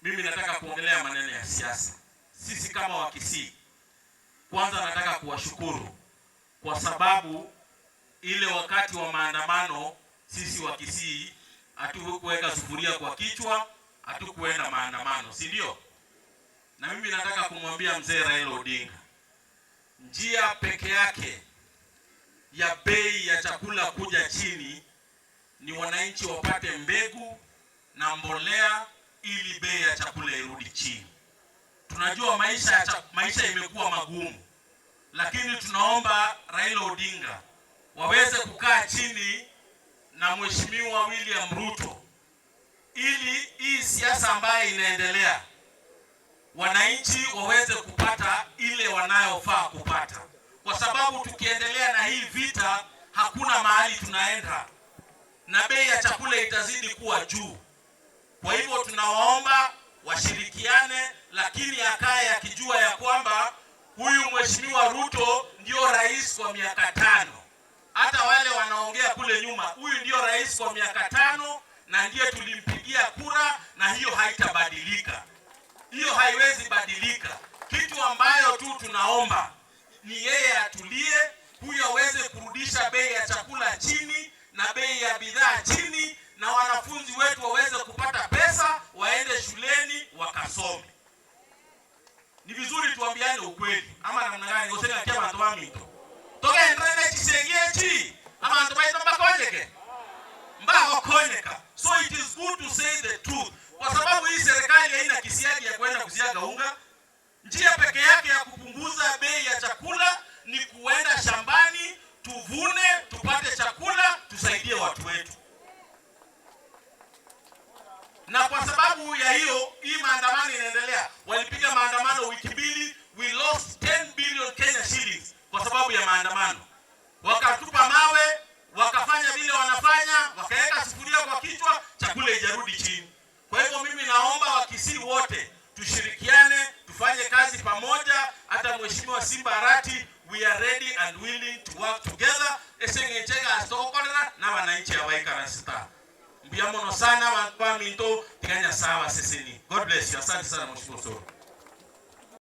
Mimi nataka kuongelea maneno ya siasa. Sisi kama Wakisii, kwanza nataka kuwashukuru kwa sababu ile wakati wa maandamano sisi Wakisii hatukuweka sufuria kwa kichwa, hatukuenda maandamano, si ndio? Na mimi nataka kumwambia mzee Raila Odinga, njia peke yake ya bei ya chakula kuja chini ni wananchi wapate mbegu na mbolea ili bei ya chakula irudi chini. Tunajua maisha imekuwa magumu, lakini tunaomba Raila Odinga waweze kukaa chini na Mheshimiwa William Ruto ili hii siasa ambayo inaendelea wananchi waweze kupata ile wanayofaa kupata, kwa sababu tukiendelea na hii vita hakuna mahali tunaenda na bei ya chakula itazidi kuwa juu. Kwa hivyo tunawaomba washirikiane, lakini akae akijua ya kwamba huyu Mheshimiwa Ruto ndio rais kwa miaka 5. Hata wale wanaongea kule nyuma, huyu ndio rais kwa miaka 5 na ndiye tulimpigia kura, na hiyo haitabadilika, hiyo haiwezi badilika. Kitu ambayo tu tunaomba ni yeye atulie, huyu aweze kurudisha bei ya chakula chini na bei ya bidhaa chini, na wanafunzi wetu waweze kupata pesa waende shuleni wakasome. Ni vizuri tuambiane ukweli ama namna gani? Gosena kia bantu baminto togenderere chisengiechi abantu baito mbakonyeke mbakokonyeka. So it is good to say the truth, kwa sababu hii serikali haina kisiagi ya kwenda kusiaga unga. Njia peke yake ya kupunguza bei ya chakula ni kuenda shambani tuvune, tupate chakula, tusaidie watu wetu. Na kwa sababu ya hiyo, hii maandamano inaendelea. Walipiga maandamano wiki 2, we lost 10 billion Kenya shillings kwa sababu ya maandamano. Wakatupa mawe, wakafanya vile wanafanya, wakaweka sufuria kwa kichwa, chakula haijarudi chini. Kwa hivyo mimi naomba Wakisii wote tushirikiane, tufanye kazi pamoja. Hata Mheshimiwa Simba Arati, we are ready and willing to work together eseng'enchega asitokokorera na wananchi abaikaransta mbia mono sana bantu baminto tiganya sawa sisini. God bless you. Asante sana Mheshimiwa Osoro.